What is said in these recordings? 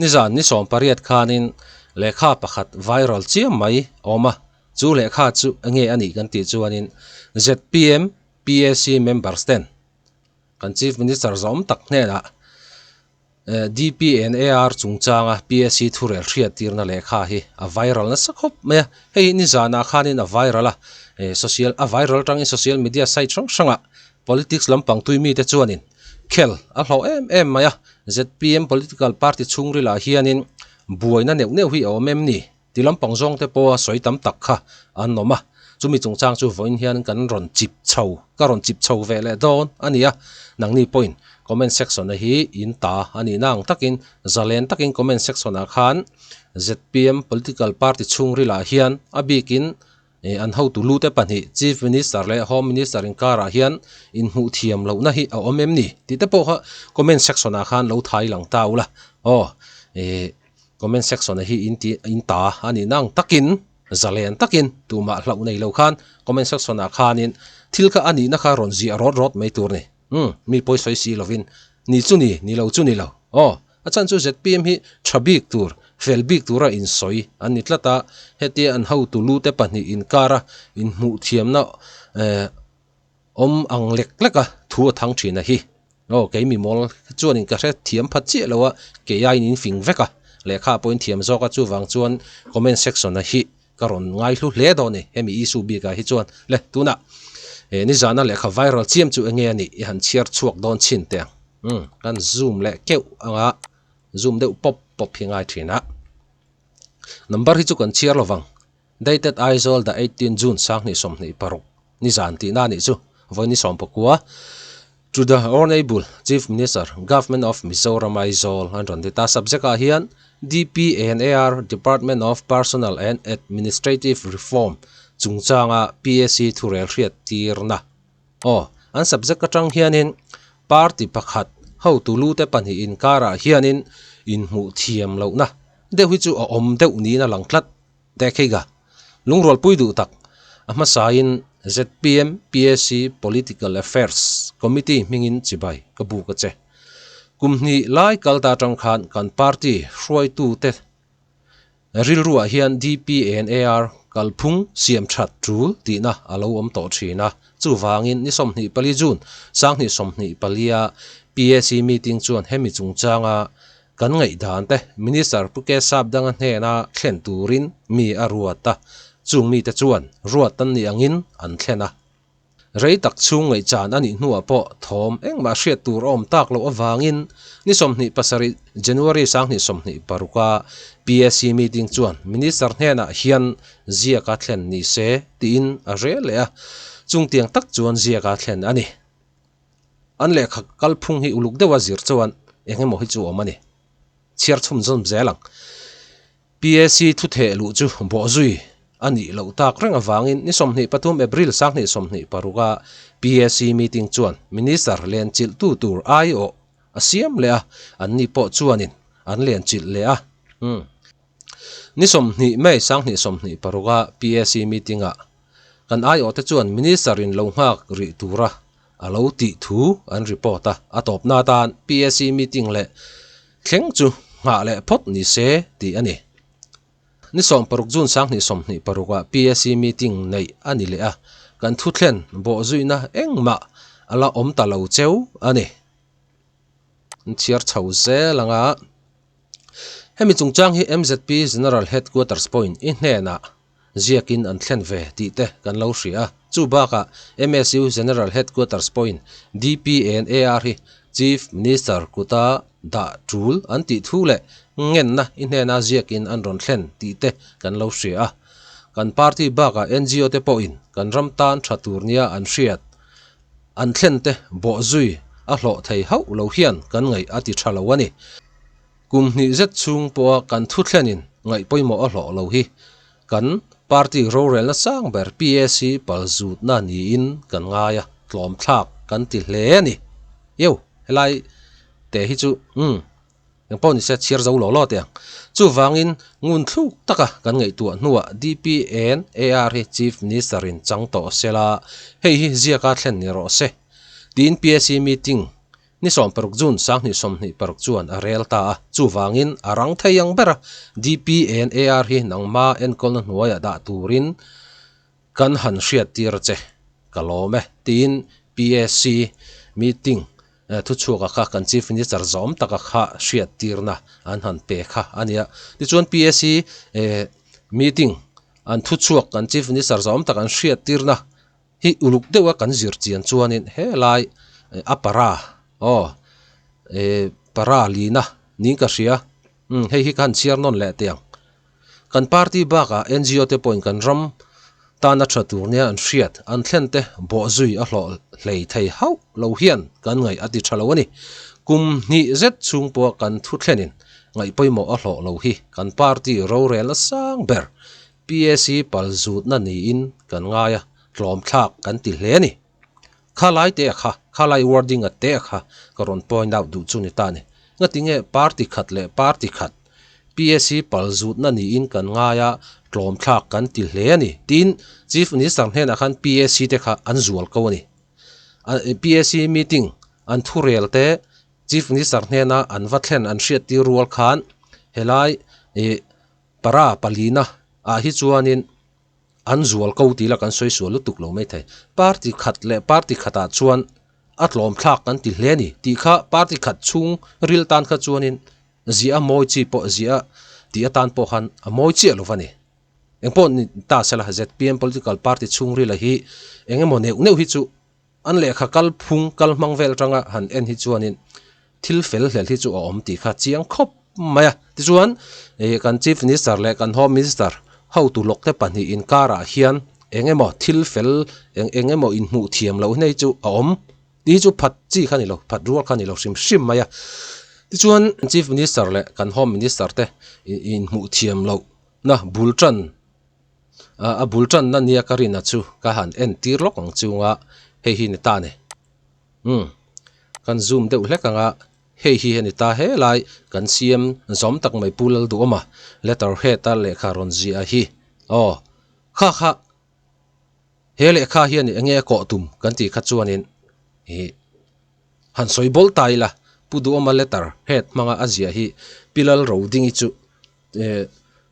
Nizan ni 18 khanin lehkha pakhat viral chiam mai a awm a, chu lehkha chu enge a nih kan tih chuanin zpm PAC members ten kan Chief Minister zawm tak hnenah DPNAR chungchanga PAC thurel hriattirna lehkha hi a viral nasa khawp mai a, hei hi nizanah khanin a viral a, social a viral atangin social media site hrang hrangah politics lampang tui mite chuanin khel a hlawh em em mai a, zpm political party chhungrilah hianin buaina neuh neuh hi a awm em ni? Ti lampang zawng te pawha sawi tam tak kha an awm a, chumi chungchang chu vawiin hian kan rawn chip chho, ka rawn chip chho ve leh dawn a ni a, nangni pawhin comment section a hi in ta a nihna ang takin zalen takin comment section ah khan zpm political party chhungrilah hian a bikin an hotu lu te pahnih Chief Minister leh Home Minister inkarah hian inhmuh thiam lohna hi a awm em ni tih te pawh kha comment section ah khan lo thai lang ta ula aw ih. Comment section a hi in ti in ta a nih nang takin zalen takin tumah hlauh nei lo khan comment section ah khanin thil kha a nihna kha rawn ziah rawt rawt mai tur ni umm mi pawi sawi si lovin ni chu ni ni lo chu ni lo aw a chhan chu zpm hi tha bik tur fel bik tura insawi an ni tlat a hetia an hotu lu te pahnih inkara inhmuh thiamna eh Awm ang lek lek a, thu a thang thin a hi. Aw, kei mi mawl chuanin ka hre thiam phat chiah lo a, kei aiin in fing vek a, lehkha pawhin thiam zawk a, chuvang chuan comment section a hi ka rawn ngaihlu hle dawn ni, hemi issue bikah hi chuan. Le, tunah eh nizana lehkha viral chiam chu enge a nih i han chhiar chhuak dawn chhin teh ang. Umm, kan zoom leh keuh ang a, zoom deuh pawp pawp hi ngai thin a. Number hi chu kan chhiar lo vang. Dated Aizawl the 18 June 2026 nizan tihna a nih chu vawiin ni sawmpakua To the Honourable Chief Minister, Government of Mizoram Aizawl an rawn ti ta. Subject ah hian DPANAR Department of Personnel and Administrative Reform chungchanga PAC thurel hriat tirna. Aw, an subject atang hianin party pakhat hotu lu te pahnih inkarah hianin inhmuh thiam lohna deuh hi chu a awm deuh niin a lang tlat. Tehkheiga, lungrualpui duh tak, a hmasain zpm PAC Political Affairs Committee hmingin chibai ka buk a che. Kum hnih lai kal ta atang khan kan party hruaitute rilruah hian DPNAR kalphung siam that tul tihna a lo awm tawh thin a. Chuvangin ni 24 June 2024-a PAC meeting chuan hemi chungchanga Kan ngaihdan te Minister Pu Kesap danga hnena thlen turin mi a ruat a, chung mite chuan ruat an nih angin an thlen a. Rei tak chhung ngaihchan a nih hnuah pawh thawm engmah hriat tur a awm tak loh avangin ni 27 January 2026 a PAC meeting chuan Minister hnenah hian ziaka thlen ni se tiin a rel leh a, chungtiang tak chuan ziaka thlen a ni. An lehkha kalphung hi uluk deuha zir chuan eng emaw hi chu awm a ni. Chhiar chhun zawm zel ang. PAC thutheh luh chu bawhzui a nih loh tak reng avangin ni 23 April 2026 a PAC meeting chuan Minister lenchilhtu tur aiawh a siam leh a, anni pawh chuanin an lenchilh leh a. Umm. Ni 20 May 2026 a PAC meeting ah Kan aiawhte chuan Minister in lo nghak rih tura a lo tih thu an report a, a tawpna atan PAC meeting leh thleng chu nghah leh phawt ni se tih a ni. Ni 16 June 2026 ah PAC meeting neih a ni leh a, kan thuthlen bawhzuina engmah a la awm ta lo cheu a ni. An chhiar chho zel ang a. Hemi chungchang hi MZP General Headquarters pawhin i hnenah ziakin an thlen ve tih te kan lo hria a. Chu bakah MSU General Headquarters pawhin DPNAR hi Chief Minister kuta dah tul an tih thu leh ngenna i hnena ziakin an rawn thlen tih te kan lo hria a. Kan party bakah ngo te pawhin kan ram tan tha tur nia an hriat an thlen te bawhzui a hlawh thei hauh lo hian kan ngaih a ti tha lo a ni. Kum hnih zet chhung pawha kan thuthlenin ngaih pawimawh a hlawh lo hi kan party rorelna sang ber PAC palzutna niin kan ngai a, tlawmthlak kan ti hle a ni. Io, helai te hi chu umm eng pawh nise chhiar zo law law teh ang. Chuvangin ngun thluk taka kan ngaihtuah hnuah DPNAR hi Chief Minister in chang tawh sela, hei hi ziaka thlen ni rawh se tiin PAC meeting. Ni 16 June 2026 chuan a rel ta a, chuvangin a rang thei ang ber a, DPNAR hi nangma enkawlna hnuaiah dah turin kan han hriattir a che, ka lawm e, tiin PAC meeting thuchhuaka kha kan Chief Minister zawm taka kha hriattirna an han pe kha a nia. Tichuan PAC meeting an thuchhuak kan Chief Minister zawm tak an hriattirna hi uluk deuha kan zir chian chuanin helai a para aw para lina niin ka hria umm hei hi ka han chhiar nawn leh teh ang. Kan party bakah NGO te pawhin kan ram tana tha tur nia an hriat an thlen te bawhzui a hlawh hlei thei hauh lo hian kan ngaih a ti tha lo a ni. Kum hnih zet chhung pawha kan thu thlenin ngaih pawimawh a hlawh lo hi kan party rorelna sang ber PAC palzutna niin kan ngai a, tlawmthlak kan ti hle a ni. Khalai te a kha, khalai wording a te a kha ka rawn point out duh chu ni ta ni. Ngatinge party khat leh party khat PAC palzutna niin kan ngai a, tlawmthlak kan ti hle a ni tiin Chief Minister hnenah khan PAC te kha an zual ko a ni. PAC meeting an thurel te Chief Minister hnena an va thlen an hriattir rual khan helai ih Para palina ah hi chuanin an zual ko tih la kan sawi sual lutuk lo maithei. Party khat leh party khatah chuan a tlawm thlak kan ti hle a ni tih kha party khat chhung ril tan kha chuanin ziah a mawi chi pawh ziah tih atan pawh khan a mawi chiah lo va ni. Engpawh ni ta sela zpm political party chhung rila hi eng emaw neuh neuh hi chu An lehkha kal phung kal hmang vel atanga han en hi chuanin thil fel hlel hi chu a awm tih kha chiang khawp mai a. Tichuan ih kan Chief Minister leh kan Home Minister hotu lawk te pahnih inkarah hian eng emaw thil fel eng eng emaw inhmuh thiam loh hi chu a awm tih hi chu phat chi kha ni lo, phat rual kha ni lo hrim hrim mai a. Tichuan Chief Minister leh kan Home Minister te inhmuh thiam lohna bul tan A bul tanna nia ka rin a chu ka han en tir lawk ang chunga hei hi ni ta ni. Umm kan zoom deuh hlek anga hei hi a ni ta helai kan siam zawm tak mai Pu Lalduhawma letter head a lehkha rawn ziah hi aw kha kha he lehkha hian eng nge a kawh tum kan tih kha chuanin ih Han sawi bawl ta ila, Pu Duhawma letter head hmanga a ziah hi Pi Lalrodingi chu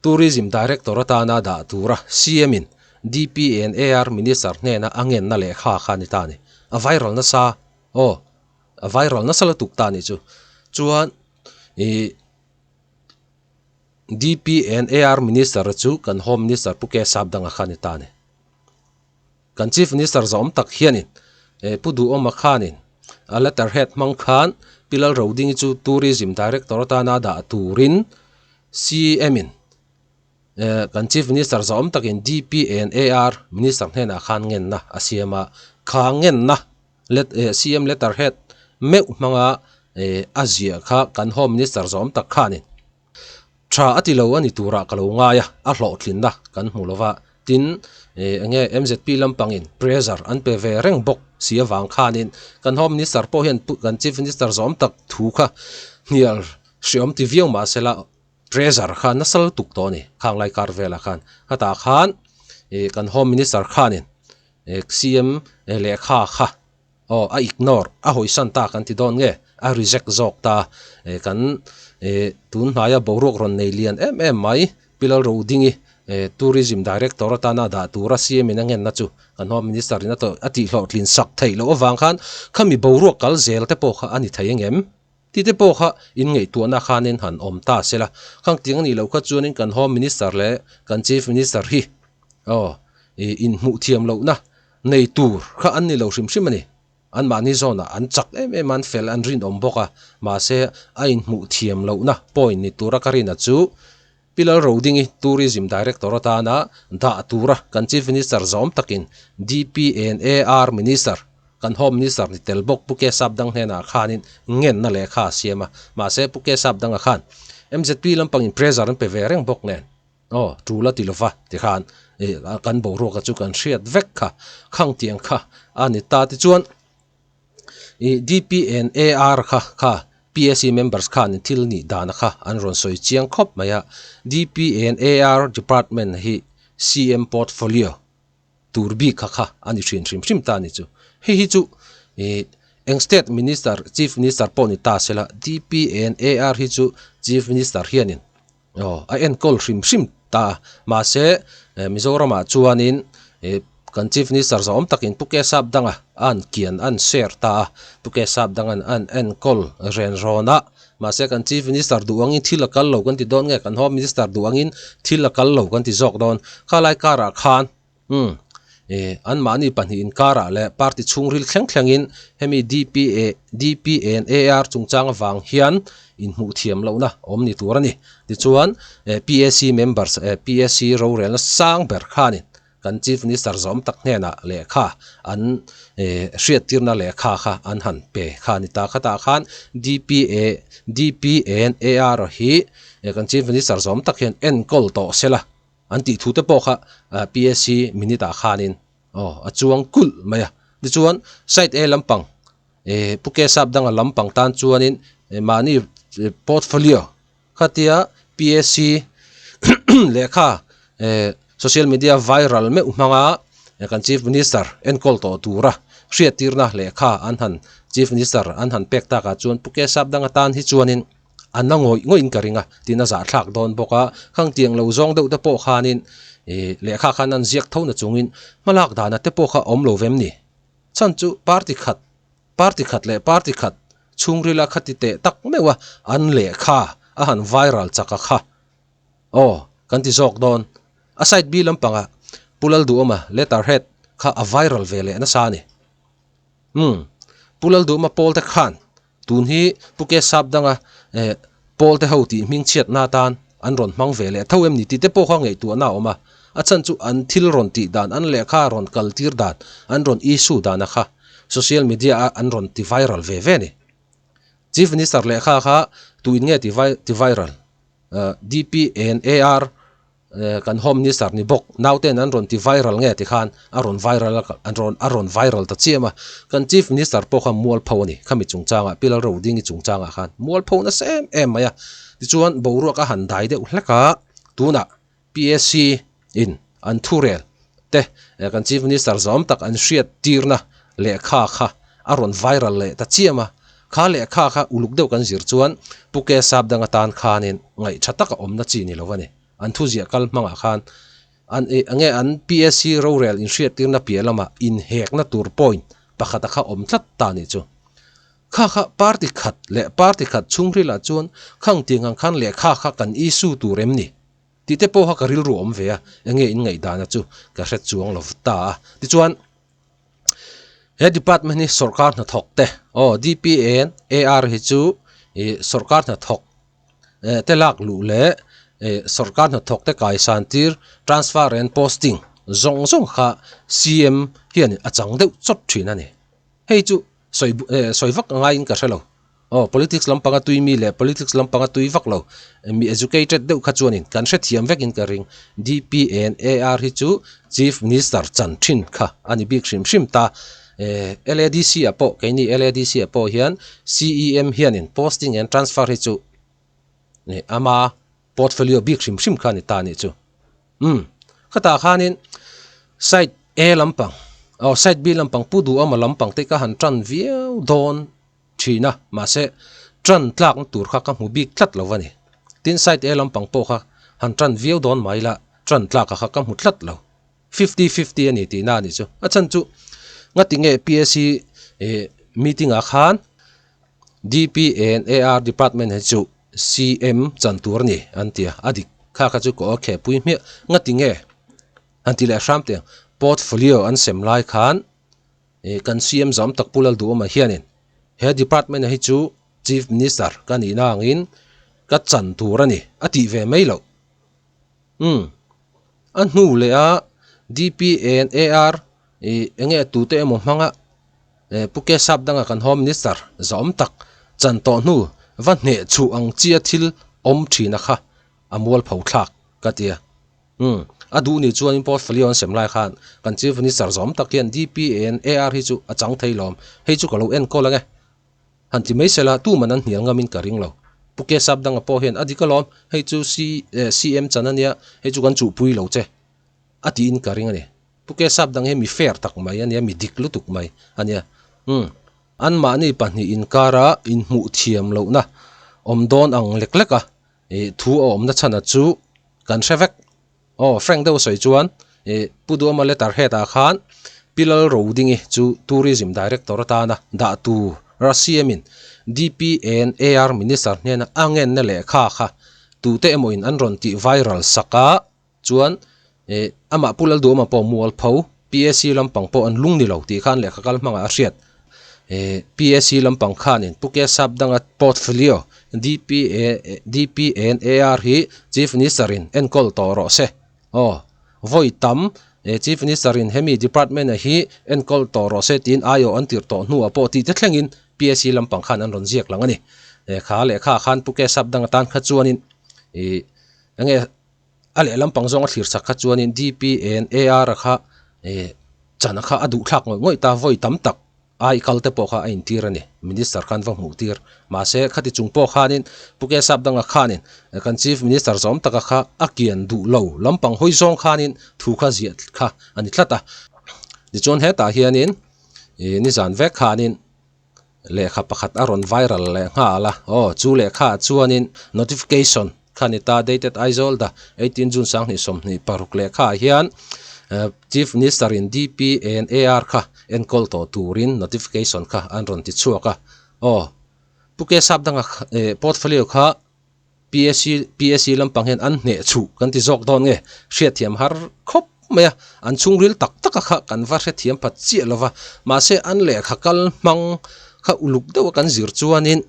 Tourism Director atana dah tura CM in DPNAR Minister hnena a ngenna lehkha kha a ni ta a ni. A viral nasa aw, a viral nasa lutuk ta a nih chu. Chuan ih DPNAR Minister chu kan Home Minister Pu K Sapdanga kha a ni ta a ni. Kan Chief Minister zawm tak hianin Pu Duhawma khanin a letter head hmang khan Pi Lalrodingi chu Tourism Director atana dah turin CM in kan Chief Minister zawm takin DPNAR Minister hnenah khan ngenna a siam a, kha ngenna CM letter head meuh hmanga a ziah kha kan Home Minister zawm tak khanin Tha a ti lo a ni turah ka lo ngai a, a hlawhtlinna kan hmu lo va, tin eng nge mzp lampangin pressure an pe ve reng bawk si avang khanin kan Home Minister pawh hian kan Chief Minister zawm tak thu kha hnial hriawm ti viau mah sela pressure kha nasa lutuk tawh a ni khang lai kar velah khan. Khatah khan kan Home Minister khanin CM lehkha kha Aw, a ignore, a hawisan ta kan ti dawn nge? A reject zawk ta. Eh, kan eh, tun hnaia boruak rawn nei lian em em mai, Pi Lalrodingi, eh, Tourism Director atana dah tura CM in a ngenna chu kan Home Minister in a tawh a tihhlawhtlin sak theih loh avang khan khami boruak kal zel te pawh kha a ni thei angem? Tih te pawh kha in ngaihtuahna khanin han awm ta sela. Khang tiang a nih loh kha chuanin kan Home Minister leh kan Chief Minister hi aw, ih inhmuh thiam lohna Nei tur kha an ni lo hrim hrim a ni. Anmahni zawnah an chak em em a, an fel, an rinawm bawk a. Mahse, a inhmuh thiam lohna point ni tura ka rin a chu Pi Lalrodingi Tourism Director atana dah tura kan Chief Minister zawm takin DPNAR Minister, kan Home Minister ni tel bawk Pu K Sapdang hnenah khanin ngenna lehkha a siam a. Mahse, Pu K Sapdanga khan mzp lampangin pressure an pe ve reng bawk nen. Aw, tul a ti lova tikhan ih kan boruaka chu kan hriat vek kha, khang tiang kha a ni ta. Tichuan ih DPNAR kha kha PAC members khanin thil nih dana kha an rawn sawi chiang khawp mai a. DPNAR department hi CM portfolio tur bik kha kha a ni hrin hrim hrim ta a ni chu. Hei hi chu ih. Eng state minister, chief minister pawh ni ta sela, DPNAR hi chu chief minister hianin aw a enkawl hrim hrim ta a. Mahse, Mizoramah chuanin kan chief minister zawm takin Pu Kesap danga a an kian a an share ta a, Pu Kesap danga'n a an enkawl ren rawn a. Mahse, kan chief minister duh angin thil a kal lo kan ti dawn nge, kan home minister duh angin thil a kal lo kan ti zawk dawn. Khalai karah khan. Umm. Eh, anmahni pahnih inkarah leh party chhungril thleng thlengin hemi DPA, DPNAR chungchang avang hian inhmuh thiam lohna awm ni tur a ni. Tichuan, eh, PAC members, eh, PAC rorelna sang ber khanin kan Chief Minister zawm tak hnenah lehkha an, eh, hriattirna lehkha kha an han pe kha a ni ta. Khatah khan DPA, DPNAR hi, eh, kan Chief Minister zawm tak hian enkawl tawh sela. An tih thu te pawh kha PAC minute ah khanin aw a chuang kulh mai a. Tichuan side A lampang eh Pu Kesap danga lampang tan chuanin mahni portfolio khatia PAC lehkha eh social media viral meuh hmanga kan Chief Minister enkawl tawh tura hriattirna lehkha an han Chief Minister an han pek takah chuan Pu Kesap danga tan hi chuanin A na ngawih ngawih in ka ring a, tin a zahthlak dawn bawk a, khang tiang lo zawng deuh te pawh khanin ih lehkha khan an ziak tho na chungin hmalak dana te pawh kha a awm lo vem ni. Chhan chu party khat, party khat leh party khat chhungrila kha ti teh tak meuh a, an lehkha a han viral chak a kha. Aw, kan ti zawk dawn. A side B lampangah Pu Lalduhawma letterhead kha a viral ve leh nasa a ni. Umm, Pu Lalduhawma pawl te khan Tun hi Pu Kesap danga eh Paul te ho tih hming chhiatna atan an rawn hmang ve leh tho em ni tih te pawh kha ngaihtuahna a awm a. A chhan chu an thil rawn tih dan, an lehkha rawn kal tir dan, an rawn issue dana kha social media a an rawn ti viral ve ve a ni. Chief Minister lehkha kha tuin nge ti viral? DPNAR Kan Home Minister ni bawk nauten an rawn ti viral nge ti khan a rawn viral a an rawn a rawn viral ta chiam a. Kan Chief Minister pawh kha mualpho a ni. Khami chungchangah Pi Lalrodingi chungchangah khan mualpho nasa em em mai a. Tichuan boruak a han dai deuh hlek a, tunah PAC in an thurel te kan Chief Minister zawm tak an hriat tirna lehkha kha a rawn viral leh ta chiam a. Kha lehkha kha uluk deuh kan zir chuan Pu Ke Sapdang atan khanin ngaih tha taka awmna chi ni lo a ni. An thuziah kal hmangah khan an eh enge an PSC rorel inhriattirna piah lamah inhekna tur point pakhata kha awm tlat ta nih chu. Kha kha party khat leh party khat chhungrilah chuan khang tiang ang khan lehkha kha kan issue tur em ni? Tih te pawh kha ka rilru awm ve a, enge in ngaihdana chu ka hre chuang lo ta a. Tichuan. He department hi sawrkar hnathawk te aw DPN AR hi chu ih sawrkar hnathawk eh te lak luh leh eh sawrkar hnathawk te kaisan tir transfer and posting zawng zawng kha CM hian a chang deuh chawt thin a ni. Hei chu sawi eh sawi vak a ngaiin ka hre lo. Aw, politics lampanga tui mi leh politics lampanga tui vak lo, mi educated deuh kha chuanin kan hrethiam vekin ka ring. DPNAR hi chu Chief Minister chan thin kha a ni bik hrim hrim ta. Eh, LADC ah pawh, keini LADC ah pawh hian CEM hianin posting and transfer hi chu ama portfolio bik hrim hrim kha a ni ta a nih chu. Umm, khatah khanin side A lampang, aw side B lampang Pu Duhawma lampang te ka han tan viau dawn. thin a, mahse tan tlakna tur kha ka hmu bik tlat lo a ni. Tin, side A lampang pawh kha han tan viau dawn mai la, tan tlaka kha ka hmu tlat lo. Fifty fifty a ni tihna a nih chu. A chhan chu ngati nge PSC meeting ah khan DPNAR department hi chu CM chan tur a ni an ti a, a dik kha kha chu ka aw kheh pui hmiah. Ngati nge han ti leh hram teh ang, portfolio an sem lai khan Ih kan CM zam tak Pu Lalduhawma hianin he department hi chu Chief Minister ka nihna angin ka chan tur a ni a tih ve mai loh. Umm a hnu leh a DPNAR ih enge tute emaw hmanga eh Pu Kesap danga kan Home Minister zahawm tak chan tawh hnu va hneh chhuh ang chia thil awm thina kha a mualpho thlak ka tia. Umm, a duh ni chuanin portfolio an sem lai khan kan Chief Minister zawm tak hian DPN AR hi chu a chang thei lawm, hei chu ka lo enkawl ange. Han ti mai sela, tuman an hnial ngamin ka ring lo. Pu Kesap danga pawh hian a dik alawm, hei chu CM chan ania, hei chu kan chuhpui lo che a tiin ka ring a ni. Pu Kesap dang hi mi fair tak mai ania, mi dik lutuk mai ania. Umm. Anmahni pahnih inkara inhmuh thiam lohna awm dawn ang lek lek a, ih thu a awmna chhana chu kan hre vek. Aw, Frank deuh sawi chuan ih Pu Duama letter head ah khan Pi Lalrodingi chu Tourism Director atana dah tur Russiam in DPNAR Minister hnena a ngenna lehkha kha tute emaw in an rawn tih viral sak a, Chuan eh amah Pu Lalduama pawh mualpho PAC lampang pawh an lung ni lo tih khan lehkha kal hmangah a hriat. Eh PAC lampang khanin Pu Ke Sap danga portfolio DPA DPNAR hi Chief Minister in enkawl tawh rawh se. Aw vawi tam eh Chief Minister in hemi department a hi enkawl tawh rawh se tiin aiawh an tirh tawh hnuah pawh tih te thlengin PAC lampang khan an rawn ziak lang a ni. Eh kha lehkha khan Pu Ke Sap danga tan kha chuanin ih enge A lehlam pang zawng a thlir sak kha chuanin DPNAR a kha eh chana kha a duh thlak ngawih ngawih ta vawi tam tak ai kal te pawh kha a intir a ni minister khan va hmuh tir mahse khati chung pawh khanin Pu Ke Sap danga khanin kan chief minister zawm taka kha a kian duh lo lampang hawi zawng khanin thu kha ziah kha a ni tlat a tichuan hetah hianin ih nizan vek khanin Lehkha pakhat a rawn viral leh nghal a, aw chu lehkha ah chuanin notification kha ni ta dated Aizawl da 18 June 2026 lehkha ah hian Chief Minister in DPNAR kha enkawl tawh turin notification kha an rawn ti chhuak a, aw Pu Ke Sap danga portfolio kha PSC PSC lampang hian an hneh chhuh kan ti zawk dawn nge? Hriatthiam har khawp mai a, an chhungril tak taka kha kan va hrethiam phat chiah lo va, mahse an lehkha kal hmang kha uluk deuha kan zir chuanin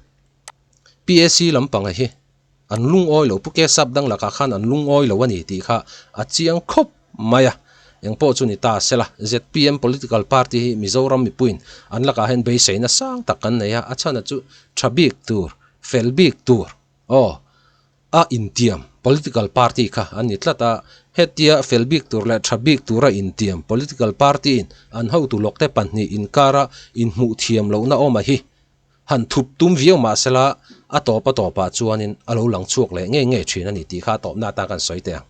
PSC lampanga hi an lungawi lo, Pu Ke Sap dang lakah khan an lungawi lo a ni tih kha a chiang khawp mai a, engpawh chu ni ta sela, zpm political party hi Mizoram mipuiin an lakah hian beiseina sang tak kan nei a, a chhana chu tha bik tur fel bik tur aw a intiam political party kha an ni tlat a, hetia fel bik tur leh tha bik tura intiam political party in an hotu lawkte pahnih inkara inhmuh thiam lohna awm a hi han thup tum viau mahsela a tawp a tawpah chuanin a lo lang chhuak leh ngei ngei thin a ni tih kha a tawpna atan kan sawi teh ang.